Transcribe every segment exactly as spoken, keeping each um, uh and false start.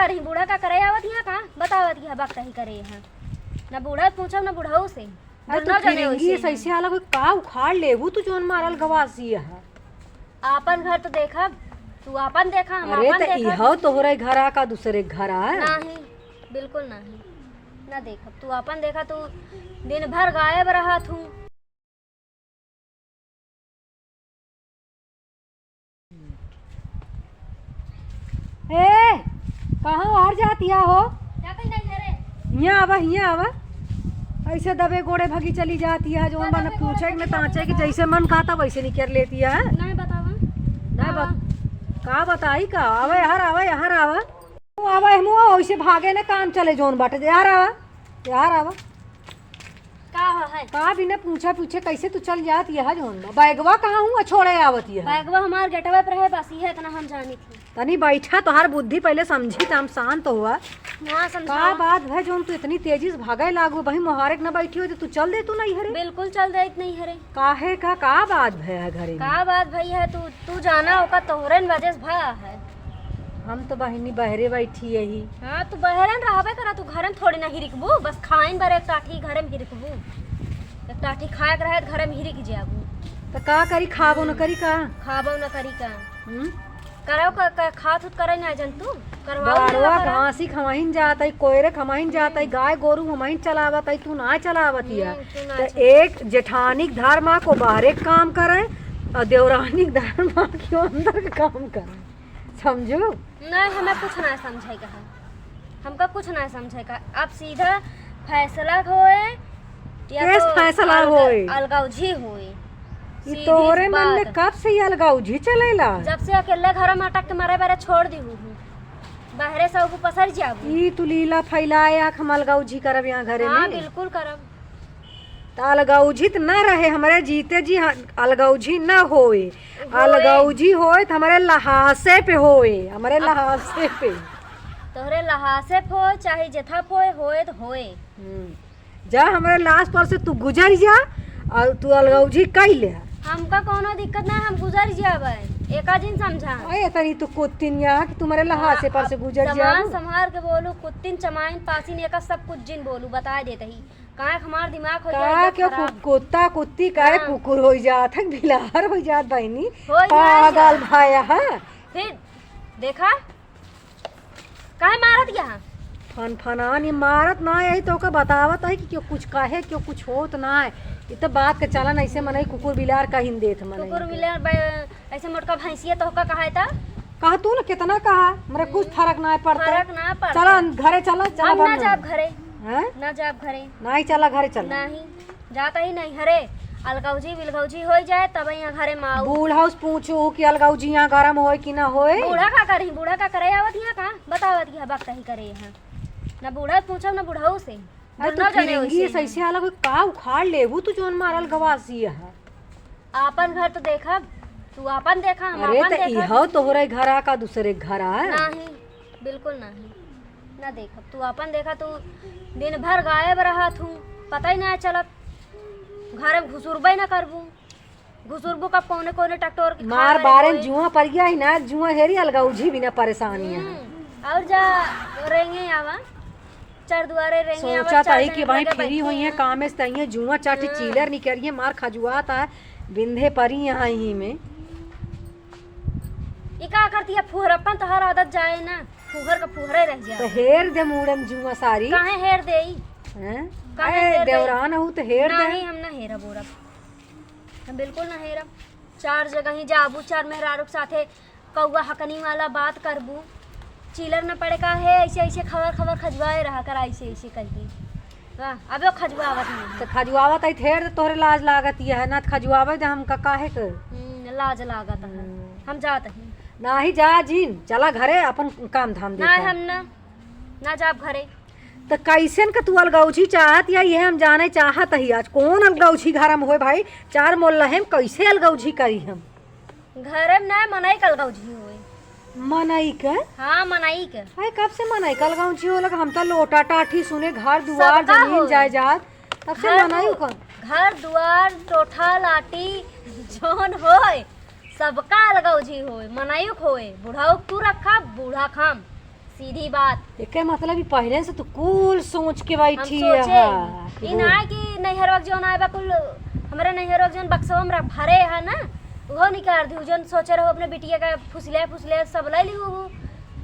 अरे बूढ़ा का करे आवत यहाँ का? बतावत यहाँ बकतही करे यहाँ। ना बूढ़ा पूछब ना बुढ़ऊ से। अरे तू फिरिंगी से ऐसे अलग का उखाड़ लेबू तू जौन मारल गवासी है। आपन घर तो देखब, तू आपन देखा, हम अरे आपन त देखब। इहो तोहरे घर आ का दूसरे घर आ? नाही, बिल्कुल नाही, ना देखब। तू आपन देखा, तू दिन भर गायब रहत हूँ। ए, कहाँ और जातिया हो? जाते नहीं घरे। हियाँ आवा, हियाँ आवा। ऐसे दबे गोड़े भगी चली जातिया, जौन का बन दबे गोड़े पूछे के भगी न ताचे जातिया कि का? जैसे मन कहता वैसे निकर लेतिया। नहीं बतावा। नहीं बत-, का बताई का? आवा यार, आवा यार, आवा। तू आवा, हम आवा, वैसे भागे न काम चले जौन बाटे। यार आवा, यार आवा। का हो है? का बिना पूछा पूछे कैसे तू चल जात यह जौन बा? बैगवा कहाँ हुआ छोड़े आवत यह? बैगवा हमार गेटवे पर है, बस ये इतना हम जानी थी। तनी बैठा, तोहार बुद्धि पहले समझी त हम शांत हुआ। हाँ, समझावा। का बात भय जौन तू इतनी तेजी से भागे लागू? बही मोहारे के न बैठी हो तो तू चल दे तू नहीं हरे? बिल्कुल चल दे नहीं हरे। काहे का, का बात भय है घरे में? का बात भय है तू तू जाना ओका तोहरे न वजह से भया है। हम तो बहिनी बहरे बैठी यही। हाँ, तू बहरे न रहबे करा, तू घरे में थोड़ी ना हिरकबू, बस खाइन बर एक टाठी घरे में हिरकबू। एक टाठी खाए के रहे त घरे में हिरक जाबू। त का करी, खाबो न करी का? खाबो न करी का? हम्म? करव का, का खात हुत करे ना जन तू? करवाओ बारवा ना करा। घासी खमाइन जात है, कोयरे खमाइन जात है, गाय गोरू हमाइन चलावत है, तू ना चलावत है। हम्म, तू ना त चला। एक जेठानी के धर्म को बाहरे के काम करे और देवरानी के धर्म के अंदर के काम करे। समझू? नहीं, हमें कुछ ना समझे का है, हमका कुछ ना समझे का। अब सीधा फैसला होए या केस तो फैसला अलग-, होए। अलगौझी होए। ई सीधी तोहरे मन में बात। कब से ई अलगौझी चलेला? जब से अकेले घर में अटक के मरे बरे छोड़ दी हूँ, बहरे से अब पसर जाबू। ई तू लीला फैलाए आख हम अलगौझी करब यहाँ घरे हाँ, में? बिल्कुल करब। त अलगौझी त न रहे, हमरे जीते जी ह-, अलगौझी न होए। होए। अलगौझी होए त हमरे लहासे पे होए, हमरे अब लहासे पे। तोहरे लहासे पे होए, चाहे जेथा पे होए, होए त होए। हम्म। जा हमरे लास पर से तू गुजर जा और तू अलगौझी कई ले। हमका कोनो दिक्कत ना, हम गुजर जाबे, एका जिन समझा। अरे तनी तू कुत्तिन यहाँ कि तुम्हारे लहासे पर से गुजर जा। जबान संभार के बोलू, कुत्तिन चमाइन पासिन एका सब कुछ जिन बोलू, बताए देत ही। काहे हमार दिमाग हो का जाए क्यों खराब। कु-, कुत्ता कुत्ती काहे हाँ। कुकुर हो जात है, बिलार हो जात बहनी, हो जाए पागल यार। भाया है। फिर देखा काहे मारत यहाँ? फनफनान ये मारत ना, यही तो ओका बतावत है कि क्यों कुछ काहे, क्यों कुछ होत ना है। ये तो बात के चलन ऐसे मनई कुकुर बिलार कहिन देत मनई कुकुर के। बिलार बै-, ऐसे मोटका भैंसिया तो ओका कहा था? कहा तू ना कितना कहा, हमरे कुछ हम्म। फर्क ना पड़ता। फर्क ना पड़ता। चला घरे चला, चला हम ना बंद हो। जाब घरे। हैं? ना जाब घरे। नहीं चला घरे चला। नहीं। जाता ही नहीं हरे, अलगौजी बिलगौजी होई जाए, तब यहाँ घरे में आऊ। बूढ़ा से पूछू कि अलगौजी यहाँ गरम होए कि ना होए। बूढ़ा का करही, बूढ़ा का करे आवत यहाँ का? बतावत यहाँ बकतही करे यहाँ। ना बूढ़ा से पूछब, ना बूढ़ऊ से। अरे और तू ना जाने फिरिंगी वैसे से ही। ऐसे अलग का उखाड़ लेबू तू जौन मारल गवासी है। आपन घर तो देखब, तू आपन देखा, हम अरे आपन त देखब। इहो तोहरे घर आ का दूसरे घर आ? नहीं, बिल्कुल नहीं, ना देखब। तू आपन देखा, तू दिन भर गायब रहत हूँ, पता ही ना चलत। घर में घुसुरबे ना करबू, घुसुरबू कब कौने कौने टकटोर के खा मार गए बारे होए। जुआ पर गया ही ना, जुआ हेरी अलगौजी बिना परेशानी है। हम्म, और जा रेंगे आवा, चार दुआरे रेंगे आवा, सोचा चार ताही जने कि भाई लगे फ्री बैठी हुई है, हैं। कामे से तइये जुआ चाटी हम्म। चीलर निकरिए, मार खजुआत है, बिंधे परी यहाँ ही में। ई का करती है फुहरप्पन, तोहर आदत जाए ना, फुहर का फुहरे रह जाए। तो हेर दे मूड़न जुआ सारी। काहे हेर देई? हैं? काहे ए, हेर देई? देवरान हूँ तो हेर दे। नहीं, हम ना हेरब ओरब। हम बिल्कुल ना हेरब। चार जगह ही जाबू, चार मेहरारू के साथे कौआ हकनी वाला बात करबू। चीलर न पड़े का है, ऐसे, ऐसे खबर, खबर खजुआए रहा करा, ऐसे, ऐसे करके। वाह, अबे खजुआवत नहीं है। तो खजुआवत है, ठेर तोहरे लाज लागत ये है, ना तो खजुआवे दे हमका काहे के? हम्म, लाज लागत है। हम्म। हम जात ही। नाही जा जिन, चला घरे अपन काम धाम ना, देखा। हम ना, ना जाब घरे। तो कैसन का तू अलगौझी चाहत या, ये हम जाने चाहत ही आज कौन अलगौझी घर में होए भाई? चार मोहल्ला हम कैसे अलगौझी करी हम? घरे में ना मनई के अलगौझी होए। मनई के? हाँ, मनई के। अरे कब से मनई के अलगौझी होला? हम तो लोटा टाठी सुने घर दुआर सबका जमीन होए। जायदाद, तब से घर मनई दु-, का। घर दुआर टोठा लाटी जौन होए, सबका अलगौझी होए, मनई के होए, बुढ़ऊ के तू रखा, बूढ़ा के हम। सीधी बात। एके मतलब ई पहिले से तू कुल सोच के हम बैठी सोचे है। ही। ई ना कि नैहरवा के जौन आए बा कुल, हमरे नैहरवा के जौन बक्सवा में रख-, भरे है ना, उहो निकाल दिहू। जौन सोचे रहो अपने बिटिया का फुसले फुसले सब ले लिहू,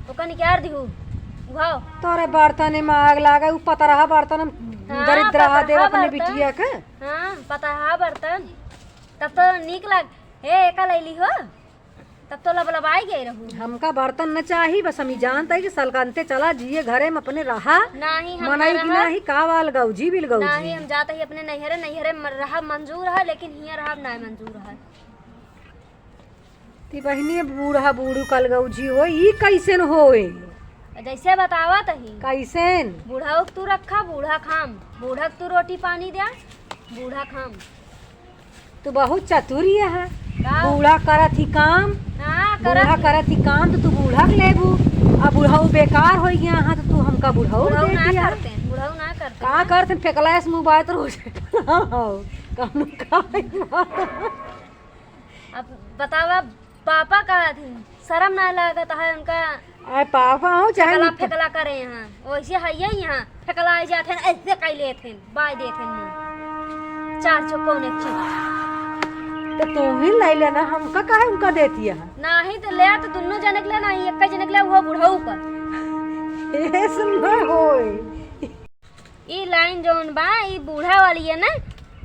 ओका निकाल दिहू। उहाओ। तोरे बर्तन में आग लागे, उ पतरहा बर्तन हम हाँ, दरिद्रहा देब पतरहा अपने बर्तन। बिटिया के। हाँ, पतरहा बर्तन। तब तो नीक लाग-, हे, एका ले लिहो। तब तो लबलबाई गए रहू। हमका बर्तन न चाही, बस हम ई जानत है कि सलकनते चला जिए घरे में अपने रहा। नाही, हम मनई ना की रहब। नाही, का वाल गौजी बिल गौजी। नाही, हम जात ही अपने नैहरे, नैहरे में रहब मंजूर है, लेकिन हियाँ रहब ना मंजूर है। ती बहिनी बूढ़ा बूढ़ू कल गौजी हो, ई कैसन होए? जैसे बतावत ही। कैसन? बूढ़ा तू रखा, बूढ़ा खाम, बूढ़ा तू रोटी पानी द्या, बूढ़ा खाम। तू बहुत चतुर ही है। का? बूढ़ा करत ही काम, हाँ, बूढ़ा करत ही। करत ही काम तो तू बूढ़ा के लेबू। अब बुढ़ऊ बेकार हो गया है तो तू हमका बुढ़ऊ बुढ़ऊ दे ना दिया। करते, बुढ़ऊ ना करते का हैं। करते फेंकला इस मुँह बात रोज। कौनो का अब बतावा, पापा का हथिन, शर्म ना लागत है उनका? आए पापा हो चाहे फेकला, मित्र। फेकला करे यहाँ, वैसे है यही यहाँ, फेकला आई जात हैं, ऐसे कई लेत हैं, बाय देत हैं मुँह। चार चौकोन एक चीज। तो तू ही लाई लेना, हमका काहे उनका देती है? नाही तो ले तो दुन्नो जने के ले, नाही एक जने के ले, वो बुढ़ऊ का। ऐसन ना होए। ई लाइन जौन बा, ई बूढ़ा वाली है ना,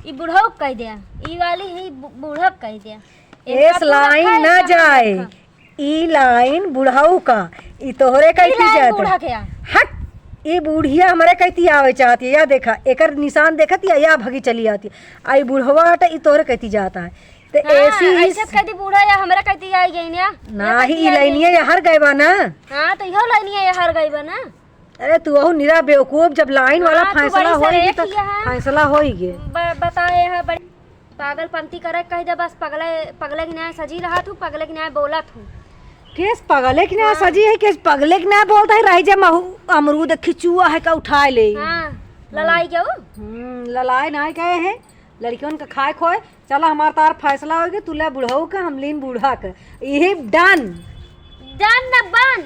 ई बुढ़ऊ कह दिया, ई वाली है, ई बू-, बूढ़ा कह दिया। एस इनका तू लाइन रखा, ना इनका जाए, रखा। ई लाइन बुढ़ऊ का, ई तोहरे ई कहती लाइन जात बूढ़ा है। के आ। हट, ई बुढ़िया हमरे कहती आवे चाहती है। या देखा, एकर निशान देखत या, या भगी चली आती। आई बुढ़वा हटा, ई तोहरे कहती जाता है। ते हाँ, ऐसी ही ऐसे कहती बूढ़ा या हमरे कहती आई गई ना। ना या ही कहती ई आई लाइनिया गई। या हर गए बा ना। हाँ, तो इहो लाइनिया या हर गई बा ना। अरे तू अहू निरा बेवकूफ, जब लाइन वाला हाँ, तू फैसला बड़ी होई सरेख तो ही है। फैसला होई गे। ब-, बताए है बड़ी पागलपंती करे कह दे बस, पगले, पगले की न्याय सजी रहा तू, पगले की न्याय बोला तू। केस पगले की न्याय हाँ। सजी है, केस पगले की न्याय बोलता है, रह जा महू अमरूद खिचुआ है का उठाए ले। हाँ, ललाई जाऊ। हम्म, ललाई ना गए हैं, लड़कियों का खाए खोए। चला हमार तार फैसला होई गे, तू ले बुढ़ऊ का, हम लीन बूढ़ा का। यही डन। डन न बन,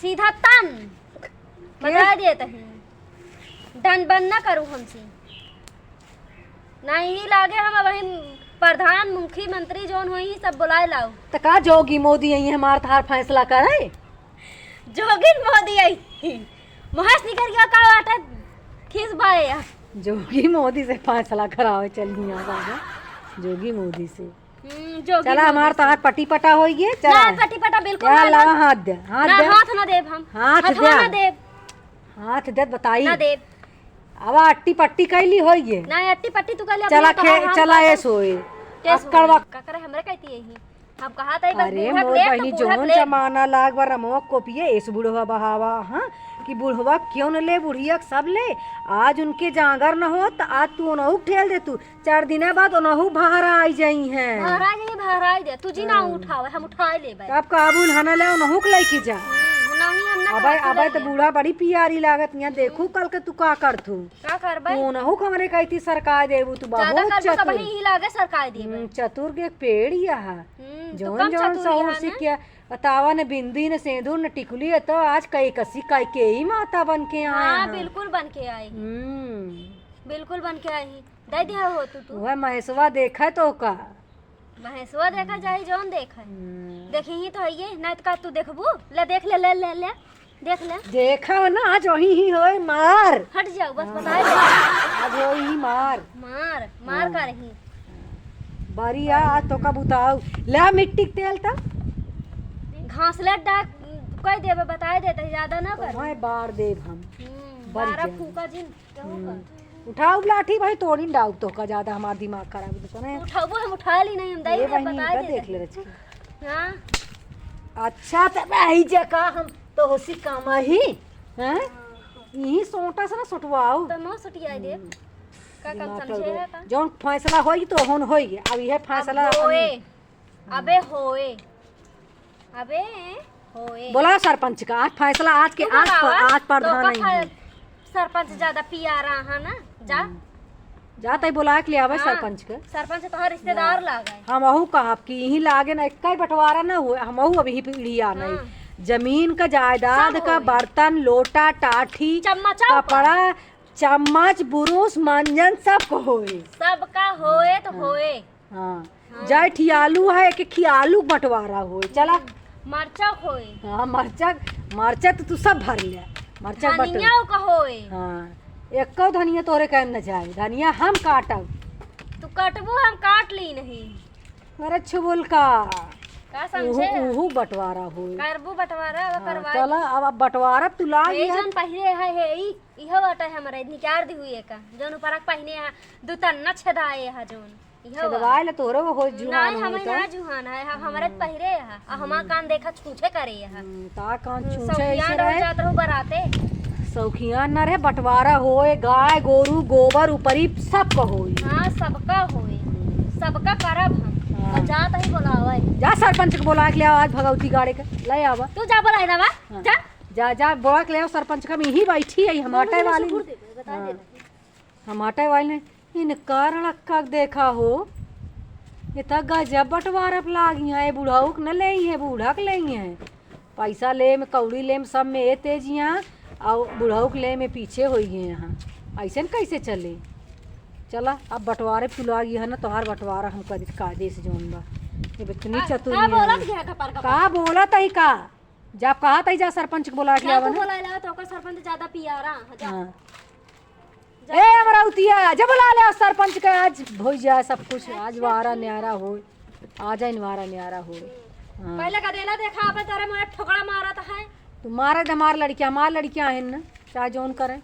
सीधा तन। के? बता दिए तही, डन बन ना करू हमसे। नहीं लागे हम अब हम प्रधान, मुख्यमंत्री जौन होई, सब बुलाए लाओ। त का जोगी मोदी आई हमार तार फैसला करे? जोगिन मोदी आई। महेश निकर गया का बाटे? खीस बाए या। जोगी मोदी से फैसला करावे चलिया बाबा। जोगी मोदी से। हम्म, जोगी चला, मोदी हमार से। तहार पटी पटा होई गे, चला। ना, पटी पटा बिल्कुल या ना लावा देब। हाथ दे, हाथ ना, दे। हाथ ना देब हम। हाथ हथवा दे। ना देब। हाथ दे बताई। ना देब। अब अट्टी पट्टी कैली होई गे। ना, अट्टी पट्टी तू कैली, चला अपने खे-, कहा हम चला बात ए है। सोए। के अक्कड़ सोए? बा- का करे हमरे कहती यही। हम कहा था, बस अरे बूढ़ा मोर ले, तो बहिनी, बूढ़ा जौन ले। जमाना लाग बा रमवा कोपिए, एस बुढ़वा बहावा, हाँ, कि बुढ़वा क्यों न ले, बुढ़िया के सब ले। आज उनके जांगर न हो, त आज तू ओनहू के ठेल दे तू। चार दिना बाद ओनहू बहरा आई जाई हैं। बहरा जाई, बहरा आई दे। तू जी ना हाँ। उठावे, हम उठाए लेबे। तब कहबू उन्हन ले, ओनहू के लेके जा। हम्म, नहीं, हम ना अबे, करब, अबे ले तो ले। बूढ़ा बड़ी पियारी लागत, यहाँ देखू कल के तू का करथू। का करबे? तू ओनहू के हमरे कहती सरकाए देबू, तू ज्यादा बहुत करबू तब चतुर। ही लागे सरकाए देबे। हम्म, चतुर के पेड़ यहा। हम्म, तू जौन कम जौन चतुर सहूर यहा सीख ना। के बतावा न बिंदी न सेंदूर न टिकुली है तो आज कई कसी कई के ही माता बन के आए हाँ, हैं। बिल्कुल बन के आई। हम्म। बिल्कुल बन के आई। दे दिया हो तू, तू। वह महेशवा देखा तो का? महेशवा देखा चाहे जौन देखा। हम्म। देखी ही तो है ये, नहीं तो का तू देखबू? ले देख ले, ले, ले, ले। देख ले। देखा हो ना, आज वही ही होए मार। हट जाओ, बस हाँ। बताए दे। आज वही ही मार। मार, मार हाँ। का रही। बारी आ, आज तो का बुताऊ। ले मिट्टी के तेल ता। घास ले डाक, कह देबे, बताए देते, ज्यादा ना कर। वहाँ बार देब हम। हम्म, बारी बारह जाए। फूका जिन, क्या होगा? हम्म। उठाऊ लाठी भाई, तोड़ी न डाउब तो का ज्यादा हमार दिमाग खराब होता ना। उठाऊ, हम उठा ली नहीं, हम दाई ये दे, बहिनी बताए इनका दे देख दे। ले रचकी। हाँ। अच्छा, त भाई जका हम तो होसी काम ही, हैं? यही सोटा से ना सोटवाऊ। तो मो सोटिया दे। हम्म। का काम दिमाग समझे चल है गया। का? जौन फैसला होई तो होन होई, अब यह फैसला अब होए, हम अबे होए। अबे, होए। बोला सरपंच का, आज फैसला आज के, तू आज पर, बोलावा, आज प्रधान तो का नहीं है। फै-, सरपंच ज्यादा पियारा है ना, जा। हम्म। जा तई बोला के ले आवे हाँ, सरपंच के। सरपंच तोहर रिश्तेदार हाँ। लागे। हम अहू कहब कि यहीं लागे ना, एक ही बंटवारा ना हुए, हम अहू अभी पीढ़ी आ नहीं। हाँ। जमीन का, जायदाद सब का, होए। बर्तन, लोटा, टाठी, चम्मच, कपड़ा, चम्मच, बुरुस, मंजन, सब का होए। सबका होए तो हाँ। होए। हाँ। हाँ। जय ठियालू है, एक खियालू बंटवारा होए। चला। मरचा होए। हाँ, मरचा, मरचा तो तू सब भर ले। मरचा बंट- धनिया का होए। हाँ। एको धनिया तोरे कहन न जाए, धनिया हम काटब। तू कटबू, हम काट ली नहीं। अरे छुबुल का। का समझे? उहू, उहू बंटवारा होए। करबू बंटवारा, अब हाँ, करवाए। चला, अब, अब बंटवारा तू ला हे लिया। जौन पहिरे है, हे ई, इहो बाटे हमरे, निकार दी हुई एका। जौन ऊपर के पहिने है, दू तन्ना छेदाए है जौन। इहो छेदवाए ले तोहरो हो जुहान नहीं, हो हमें तो। ना जुहान है, हम, हमरे हम्म। पहिरे है। आ हमार हम्म। कान देखा छूछे करे है। हम्म, ता कान हम्म, छूछे सौखियान ऐसे रहो रहे। जात रहो बराते। सौखियान ना रहे, बंटवारा होए, गाय, गोरू, गोबर, उपरी, सबका होए। हाँ, सबका होए। सबका करब हम। हाँ। और जात ही बोलावे। जा सरपंच के बोला के ले आओ, आज भगवती गाड़े के ले आवा। तू जा बोला ना बा, हाँ। जा। जा, जा, बोला के ले आओ सरपंच का, हम यही बैठी है, हम हमारे आटे वाली। बता हाँ। देना। हमारे आटे वाली ने इनका लड़का देखा हो, ये तो गजब बंटवारा पे लागी है, बुढ़ऊ के न लेई है, बूढ़ा के लेई है। पैसा ले में, कौड़ी ले में, सब में ए तेजियाँ, और बुढ़ऊ के ले में पीछे होई है यहाँ। ऐसे न कैसे चले? चला, अब बंटवारे पे तू लागी है ना, तोहार बंटवारा हम करी कायदे से जौन बा। ये इतनी का, चतुरी का है। बोलत है कपार कपार? का बोलत है का? जब कहा तई जा सरपंच के बोला के जा लावा तू ना। बोला लावा तो ओकर सरपंच ज्यादा पियारा, जा। हाँ। जा। ए अमरावतिया, जब बोला ले सरपंच का, आज होई जाए सब कुछ, आज वारा न्यारा होए, आ जाए वारा न्यारा होए। हाँ। पहले का देला देखा, अब तारे मोरे ठोकरा मारत है। तू मारे दे, मार लड़कियां, मार लड़कियां हैं ना, चाहे जौन करे।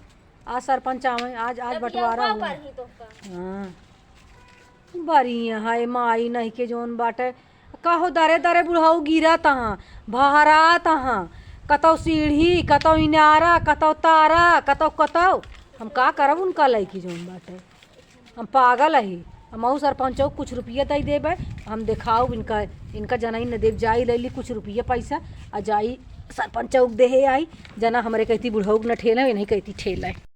आज सरपंच आवे, आज, आज अच्छा, बंटवारा पियौका हुआ। पर ही तो का। हाँ। बढ़िया है माई नहीं के जौन बाटे। कहो दरे दरे बुढ़ऊ गिरत हाँ, भहरात हाँ, कतौ सीढ़ी, कतौ इनारा, कतौ तारा, कतौ, कतौ। हम का करब उनका लइकी जौन बाटे? हम पागल ही। हमहू सरपंचो कुछ रुपया दे देबे, हम देखाउब इनका, इनका जनई न देब, जाई ले ली कुछ रुपया पैसा, आ जाई सरपंचो के देहे आई, जना हमरे कहती बुढ़ऊ के न ठेले, इन्हीं कहती ठेले।